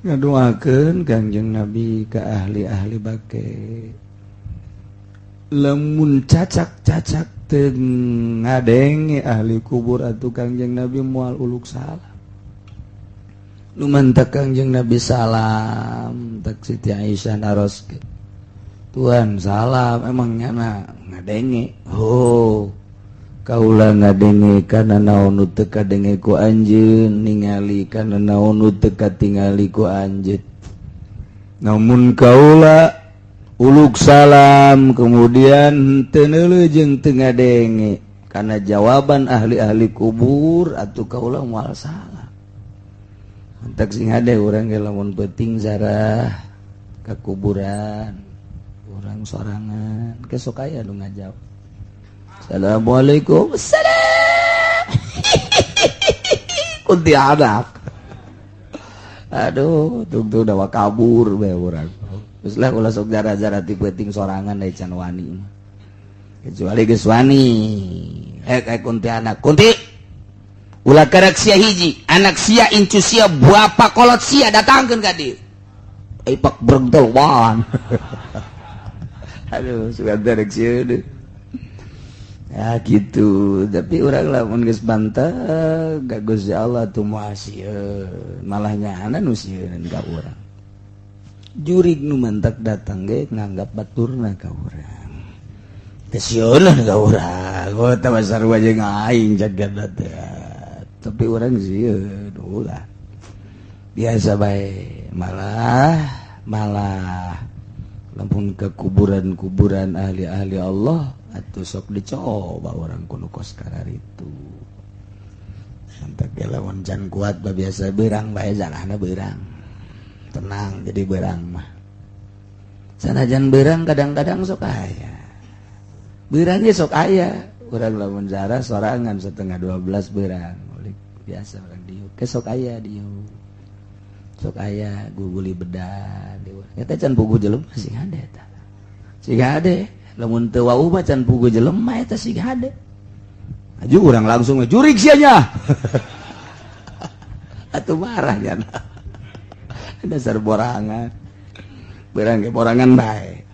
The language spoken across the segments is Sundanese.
Ngadoakeun Kangjeng Nabi ke ahli-ahli Baqi, lamun cacak-cacak teu ngadenge ahli kubur atuh Kangjeng Nabi moal uluk salam. Nu mantak Kangjeng Nabi salam tak Siti Aisyah naroskeun, "Tuan, salam emang nyana ngadenge?" "Oh, kaula ngadenge kana naon nu teu kadenge ku anjeun, ningali kana naon nu teu katingali ku anjeun. Namun kaula uluk salam kemudian teu neuleuh jeung teu ngadenge karena jawaban ahli-ahli kubur, atuh kaula moal salam." Mantak sing hade urang ge lamun peuting zarah ka kuburan urang sorangan ke sok aya nu ngajawab, "Assalamualaikum." "Assalam." Kuntilanak. Aduh, tungtung udah kabur bae urang. Geus lah, ulah sok jara-jara ti peuting sorangan da can wani. Kecuali geus wani. Eh, kayak kuntilanak. Kunti. Ulah kerek sia hiji, anak sia, incu sia, bapa kolot sia datangkeun ka dieu. Ipak berentol wan. Aduh, suka derek sieun. Ya gitu, tapi urang lamun geus bantah ka Gusti Allah tuh moal sieun, malah nyaana nu sieun ka urang. Jurig nu mantak datang ge nganggap baturna ka urang. Teu sieun ka urang. Oh, tah sarua jeung aing jaga teh. Tapi urang sieun ulah. Biasa bae, malah malah lamun ke kuburan-kuburan ahli-ahli Allah atau sok dicoba orang kuno kos karar itu. Mantap ya, lawan can kuat bah biasa berang bae, jalana berang tenang. Jadi berang mah sanajan berang kadang-kadang sok aya berangnya, sok aya. Urang lamun jarah sorangan 11.30 berang biasa orang diuk ke sok aya, diuk sok aya guguli bedan. Eta can puguh jelema sing hade, eta sing hade. Lamun teu wau mah can puguh jelema, eta sing hade. Aju urang langsung jurig sia nya atuh, marah nya, dasar borangan, berang ke borangan bae.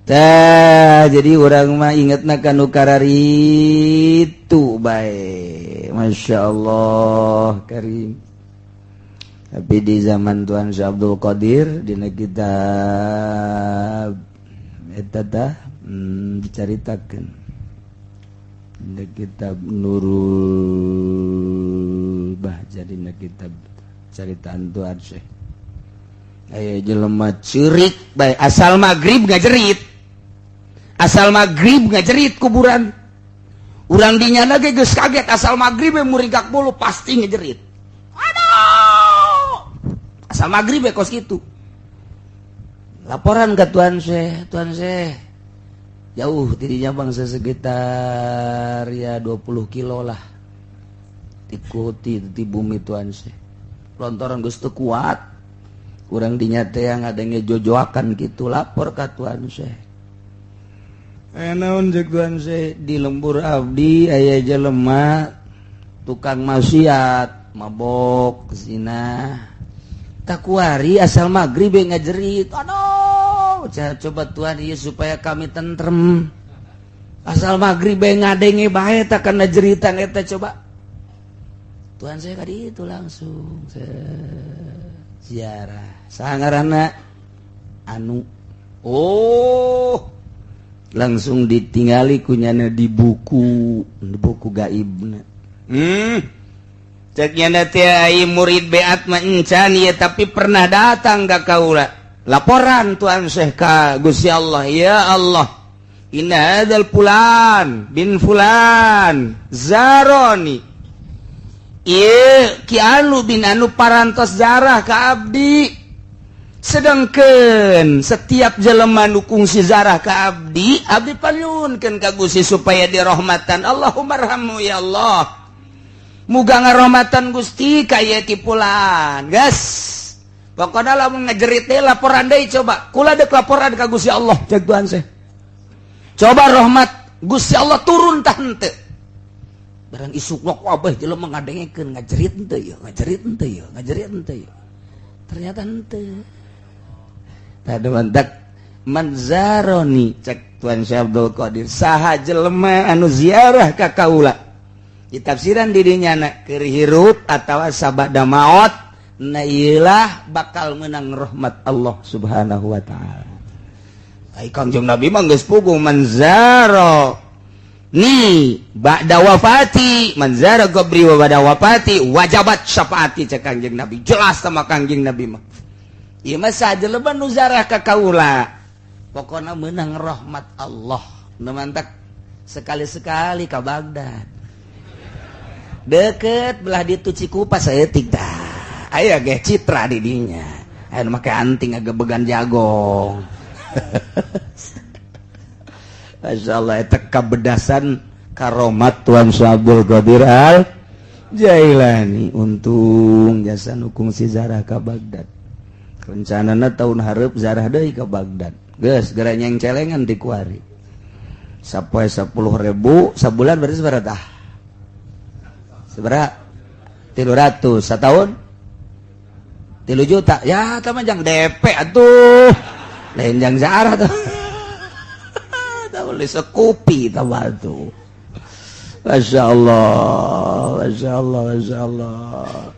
Tah, jadi urang mah ingetna ka nu kararitu bae. Masya Allah karim. Tapi di zaman Tuan Syekh Abdul Qadir, dina kitab eta tah dicaritakeun dina kitab Nurul Bahja, dina kitab caritaan Tuan Syekh, aya jelema ceurik bae, asal maghrib ngajerit, asal maghrib ngajerit kuburan. Urang dinya ge geus kaget, asal maghrib muringkak bulu pasti ngejerit. Aduh, asal maghrib ya kos gitu. Laporan ke Tuan Syekh. Tuan Syekh jauh dirinya bangsa sekitar ya 20 kilo lah, ikuti di bumi Tuan Syekh lontoran geus teu kuat. Kurang dinya teh yang ada ngejojoakan gitu. Lapor ke Tuan Syekh, eh, naon cek Tuan Syekh? Di lembur abdi aya jelema tukang maksiat, mabok, zina, takuari asal maghrib ngajerit. Aduh, coba Tuhan iya supaya kami tentrem, asal maghrib ngadenge bae tak kana jeritan eta. Coba Tuhan saya tadi itu langsung ziarah sangarana anu, oh, langsung ditinggali kunyana di buku, di buku gaibna. Ceknya teh murid beat mah encan ya, tapi pernah datang ka kaula. Laporan Tuan Syekh ka Gusti Allah, "Ya Allah, inna hadzal fulan bin fulan zaroni." Ieu Ki Anu bin Anu parantos zarah ka abdi. Sedangkan setiap jelema nu kungsi zarah ka abdi, abdi panyuhunkeun ka Gusti supaya dirahmatan. Allahummarhamhu ya Allah, muga ngarohmatan Gusti ka ieu Ki Fulan. Gas pokoknya lamun ngajerit teh laporan deui. Coba kula dek laporan ka Gusti Allah, cek Tuhan seh, coba rahmat Gusti Allah turun tah henteu. Barang isuk wak wabah jelema ngadengekeun, ngajerit henteu ya, ngajerit henteu ya, ngajerit henteu ya. Ternyata henteu. Tah, mantak man zaroni, cek Tuan Syekh Abdul Qadir, saha jelema anu ziarah ka kaula, ditafsiran dirinya na keur hirup atawa sabada maot, na iyalah bakal menang rahmat Allah Subhanahu wa Ta'ala. Ai Kangjeng Nabi mah geus puguh, man zaro ni ba'da wafati, man zara qabri wa ba'da wafati wajabat syafaati, cek Kangjeng Nabi. Jelas sama Kangjeng Nabi mah. Ieu mah saha jelema nu zarah ka kaula, pokona menang rahmat Allah. Nu mantak sekali-sekali ka Baghdad, deket belah ditu Cikupa saeutik tah, aya ge citra di dinya, aya make anting agak began jagong. Masya Allah, eta kabedasan karomat Tuan Syekh Abdul Qadir Al Jailani. Untung jasa nukung si zarah ka Baghdad. Rencanana tahun hareup zarah deui ka Baghdad, geus geura nyeng celengan di kuari sapoe 10.000 sabulan, berarti sabaraha tah? Sabaraha? 300 satahun, 3 juta ya. Tah, jang DP atuh, lain jang zarah tuh. Tak boleh sekupi tambah tuh. Masya Allah, Masya Allah, Masya Allah.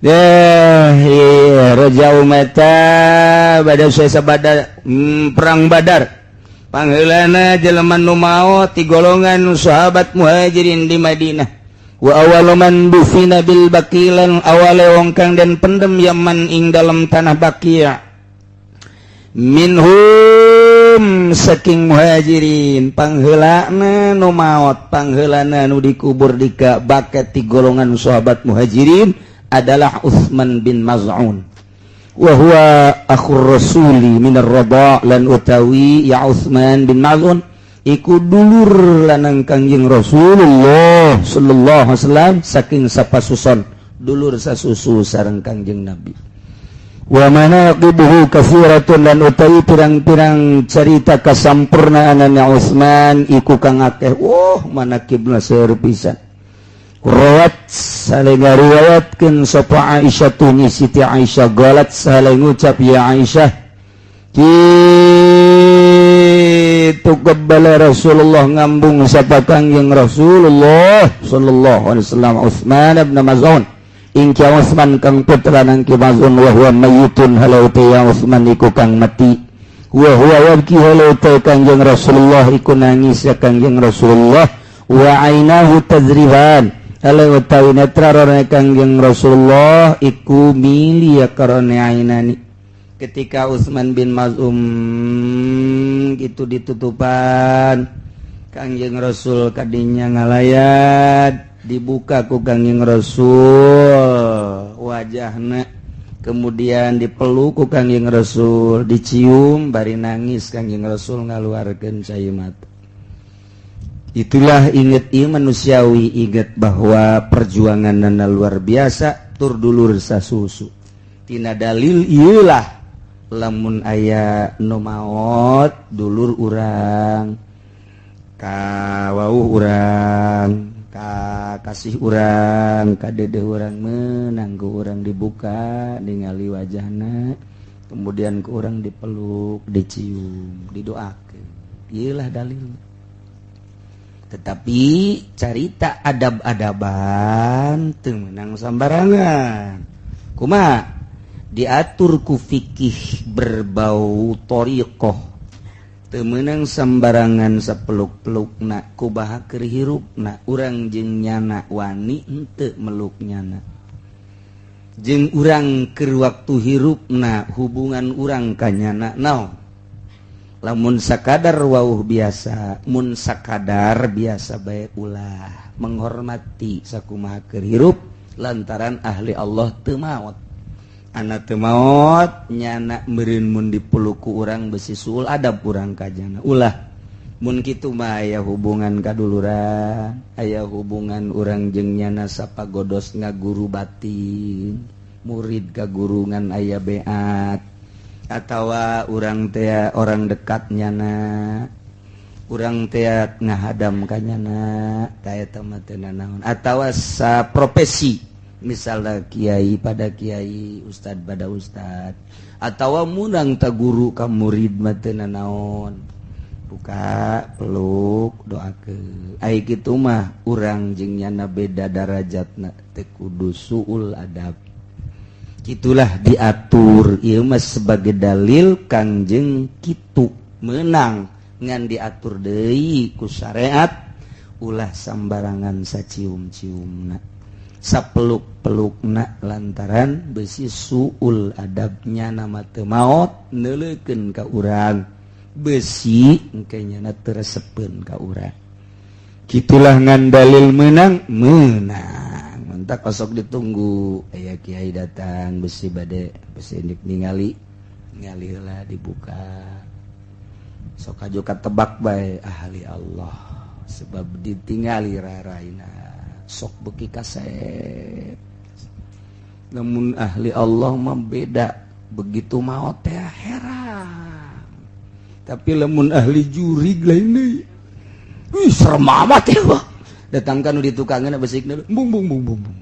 Ya, iya, rajau mata pada saya sabada perang Badar. Pangheulana jelema nu maot ti golongan sahabat Muhajirin di Madinah. Wa awwalu man dufina bil Baqi, lan awale wong kang den pendem yaman ing dalam tanah Baqi', minhum saking Muhajirin, pangheulana nu maot, pangheulana nu dikubur di ka Baqi ti golongan sahabat Muhajirin adalah Utsman bin Maz'un, wa huwa akhur rasuli minar radha, lan utawi ya Utsman bin Maz'un iku dulur lanang Kangjeng Rasulullah sallallahu alaihi wasallam saking sapasuson, dulur sasusu sareng Kangjeng Nabi. Wa manaqibuhu katsiratun, lan utawi pirang-pirang carita kasampurnaanana Utsman iku kang akeh. Oh, manaqibna seueur pisan. Rawat, saling ngariwayatkeun sapa Aisyah tu Siti Aisyah, qalat, saling ngucap ya Aisyah kitu, qabbala Rasulullah, ngambung sapa Kangjeng Rasulullah sallallahu alaihi wasallam Utsman bin Maz'un ing Ki Utsman kang putra nang Ki Maz'un, wa huwa mayyitun, halau ya Utsman iku kang mati, wa huwa yabki, halau Kangjeng Rasulullah iku nangis ya Kangjeng Rasulullah, wa ainahu tadrifan, halau utawi netra rone Kangjeng Rasulullah iku mili ya karone ainani. Ketika Utsman bin Maz'un gitu ditutupan, Kangjeng Rasul kadinya ngalayat, dibuka ku Kangjeng Rasul wajahna, kemudian dipeluk ku Kangjeng Rasul, dicium, bari nangis Kangjeng Rasul ngaluarkeun cai mata. Itulah inget ieu manusiawi, inget bahwa perjuangan nana luar biasa tur dulur sasusu. Tina dalil ieulah, lamun aya nu maot dulur urang, ka wawuh urang, ka kasih urang, ka dedeh urang, menang ku urang dibuka ningali wajahna, kemudian ku urang dipeluk, dicium, didoakeun. Ieulah dalil. Tetapi carita adab-adaban teu meunang sambarangan. Kumaha diatur ku fikih berbau thoriqoh, teu meunang sambarangan sapeluk-pelukna. Kubaha keur hirupna urang jeung nyana wani henteu meluk nyana? Jeung urang keur waktu hirupna hubungan urang ka nyana naon? Lamun sakadar wauh biasa, mun sakadar biasa bae, ulah menghormati sakumaha keur hirup, lantaran ahli Allah teu maot, anak teu maot nyana meureun mun dipeluk ku urang besi suul adab urang ka jana. Ulah mun kitu mah. Aya hubungan kaduluran, aya hubungan urang jeung nyana sapagodos ngaguru batin, murid kagurungan, aya beat atawa urang teh orang dekat nyana, urang teh ngahadam ka nyana, tah eta mah teu nanaon, atawa sa profesi. Misalnya kiai pada kiai, ustad pada ustad, atau munang ta guru ka murid mah teu naon, buka, peluk, doakeun. Ai kitu mah urang jeung nyana beda darajatna, teu kudu suul adab. Gitulah diatur. Ieu mah sebagai dalil Kangjeng kitu menang, ngan diatur deui ku syariat, ulah sambarangan sacium-ciumna, sapeluk-pelukna, lantaran besi suul adabnya nama teu maot neuleukeun ka urang, besi engke nyana teu resepeun ka urang. Gitulah, ngan dalil menang menang. Mentak osok ditunggu aya kiai datang, besi bade, besi ningali ningali heula, dibuka. Sok aju katebak bae ahli Allah, sebab ditingali raraina sok beuki kasep. Namun ahli Allah mah beda, begitu maot teh heran. Tapi lamun ahli jurig lain deui. Wih, serem amat ya, wah. Datangkan di tukangnya besik, bung bung bung bung bung.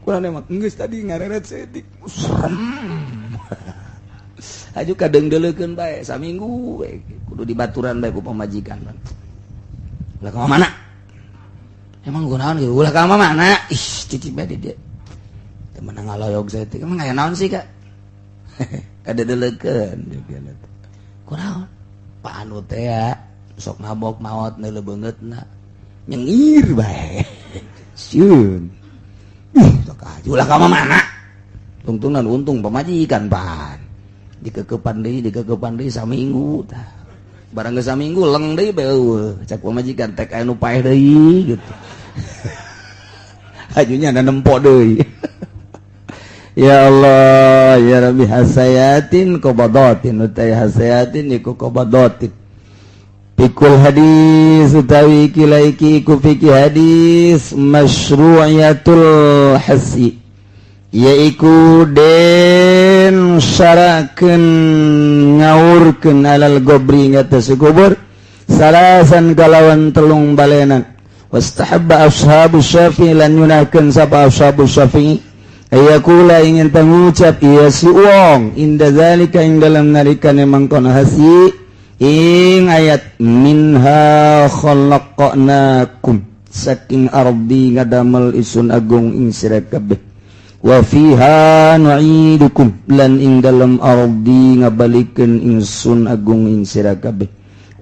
Kurang emang geus tadi ngareret setik, serem. Aju kadang deleukeun bae saminggu we, kudu dibaturan bae ku pamajikan. Ulah ka mana? Emang kunaon gitu? Ulah ka mana? Ih, cicing bae di dieu. Teu meunang ngaloyog saeutik. Emang aya naon sih, Kak? Kada deleukeun. Kunaon? Pak anu teh ya, sok mabok, maot neuleu beungeutna. Nyengir bae. Sieun. Ih, sok aju ulah ka mana? Tungtungan untung pamajikan pan. Dikekepan deui, dikekepan deui saminggu tah. Barang geus saminggu leng deui bae eueuh. Cak pamajikan tek aya nu paeh deui gitu. Ajunya ada nempo deui. Ya Allah, ya Rabbi. Hasayatin qabadatin, utai hasayatin iku qabadatin. Pikul hadis, utawi iki iki iku fikih hadis, masyru'iyatul hasi, yaiku den syarakeun ngaurkeun alal gobri ngatas kubur, salasan kalawan telung balenan. Wastahabba ashabu Syafi'i, lan nyunahkeun sapa ashabu Syafi'i, ayakula ingin pengucap iya si wong, inda zalika ing dalam nalikane mangkono hasi, ing ayat minha khalaqnakum, saking ardi ngadamel isun agung ing sira kabeh, wa fiha nu'idukum, lan ing dalam ardi ngabalikeun ingsun agung ing sira kabeh,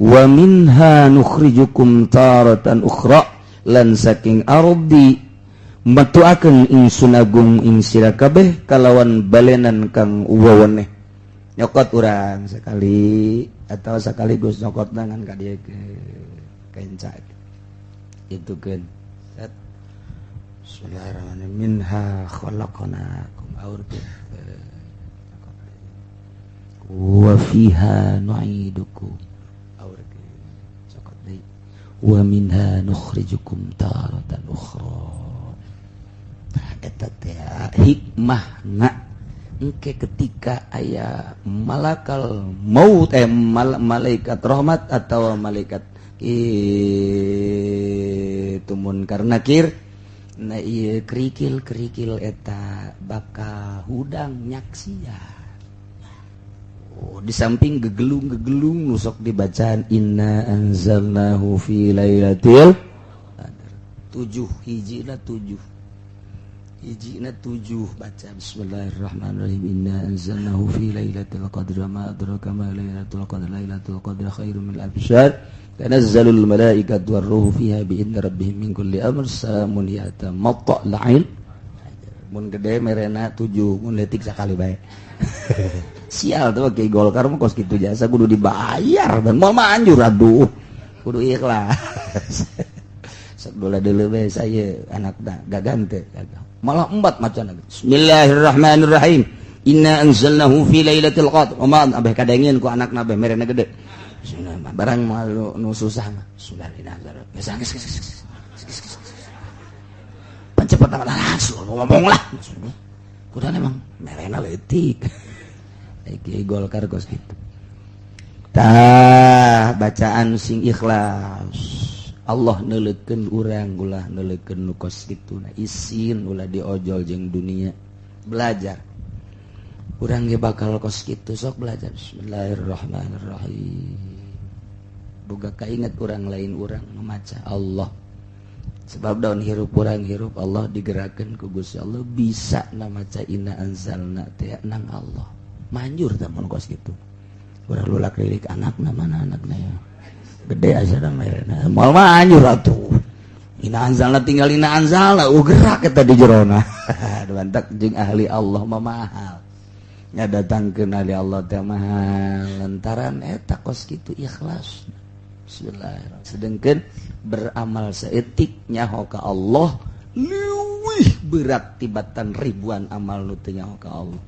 wa minha nukhrijukum taratan ukhra, lan saking ardi metuakeun ingsun agung ing sira kabeh kalawan balenan kang weweneh. Nyokot urang sekali atau sekaligus nyokot tangan ka dieu ke kenca itu kan. Set. Bismillahirrahmanirrahim. Minha khalaqnakum, aurkeun, wa fiha nu'idukum, aurkeun, cokot deui, wa minha nukhrijukum taratan ukhra. Tah, eta teh hikmahna engke ketika aya malakal maut, malaikat rahmat atau malaikat itu munkar nakir. Nah, iya, kerikil kerikil eta bakal hudang nyaksian. Oh, di samping gegelung gegelung nusok dibacaan inna anzalnahu fi lailatul qadar tujuh hiji lah, tujuh hiji na tujuh baca bismillahirrahmanirrahim, inna anzalnahu fi lailatul qadr, wa ma adraka ma lailatul qadr, lailatul qadr khairum min alfi syahr, tanazzalul malaikatu warruhu fiha bi idni rabbihim min kulli amr, salamun hiya hatta matla'il. Mun gede merena tujuh, mun leutik sakali bae. Sial tuh kayak Golkar mah kos kitu, jasa kudu dibayar dan mau manjur. Aduh, kudu ikhlas. Sok dola dulu bae saya anak dah gagante malah empat macam. Bismillahirrahmanirrahim, inna anzalnahu fi lailatul qadr wa ma abeh kadengin ku anak nabe merena gede. Bismillah, barang malu nu susah mah bismillahirrahmanirrahim. Geus, geus, cepet langsung ngomong lah. Kudu emang merena leutik. Iki Golkar kos gitu. Tah, bacaan sing ikhlas. Allah neuleukeun urang, ulah neuleukeun nu kos kitu. Nah, isin ulah diojol jeung dunia. Belajar, urang ge bakal kos kitu. Sok belajar bismillahirrahmanirrahim, boga kainget urang lain urang memaca, Allah. Sebab daun hirup urang hirup Allah, digerakkan ku Gusti Allah, bisa maca inna anzalna teh nang Allah. Manjur tah mun kos kitu. Urang lulak lilik anakna, mana anakna ya, gede aja merena moal manjur atuh. Inna anzalna, tinggal inna anzalna, gerak eta di jerona. Mantak jeung ahli Allah mah mahal nya, datangkeun ahli Allah teh mahal lantaran eta kos kitu ikhlas. Bismillahirrahmanirrahim. Sedangkan beramal saeutik nyaho ka Allah leuwih berat tibatan ribuan amal nu teu nyaho ka Allah.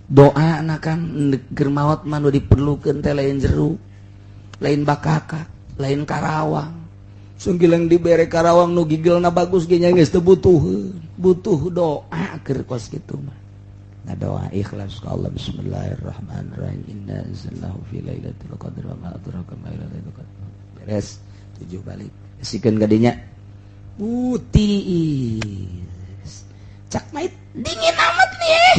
Doa na kan keur maot mah nu diperlukeun teh lain jeruk, lain bakaka, lain karawang. Sunggilang dibere karawang nu gigelna bagus ge nya geus teu butuh, butuh doa keur kos kitu mah. Nah, doa ikhlas ka Allah, bismillahirrahmanirrahim, inna anzalnahu fi lailatul qadr wa ma adraka ma lailatul qadr. Beres, tujuh balik, sikeun ka dinya putih. Cak mait, dingin amat nih,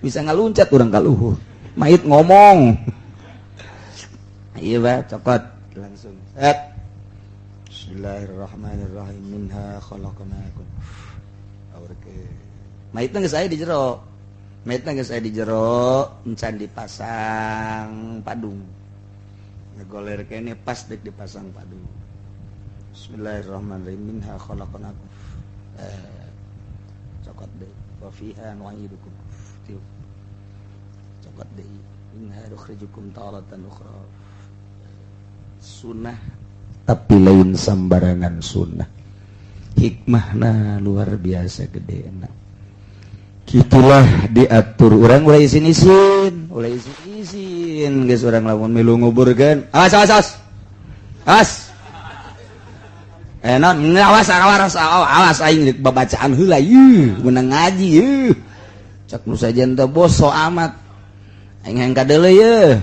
bisa ngaluncat urang ka luhur. Mait ngomong, iya bah, cokot langsung set, bismillahirrahmanirrahim, minha khalaqnakum. Mayitna geus aya di jero, mayitna geus aya di jero, encan dipasang padung, ngegoler kene pas dek dipasang padung. Bismillahirrahmanirrahim, minha khalaqnakum. Eh, cokot deui, wa fiha nu'idukum. Tiup, cokot deui, minha nukhrijukum taratan ukhra. Sunnah, tapi lain sambarangan sunnah, hikmahna luar biasa gede. Enak gitulah diatur urang, ulah isin isin, ulah isin isin, geus. Urang lamun milu nguburkeun, awas, awas, awas, awas, eh non, awas, awas, awas, awas, aing babacaan heula yeuh, meunang ngaji yeuh. Cak nu sajen teh, bos, so amat, aing hayang kadeuleu yeuh.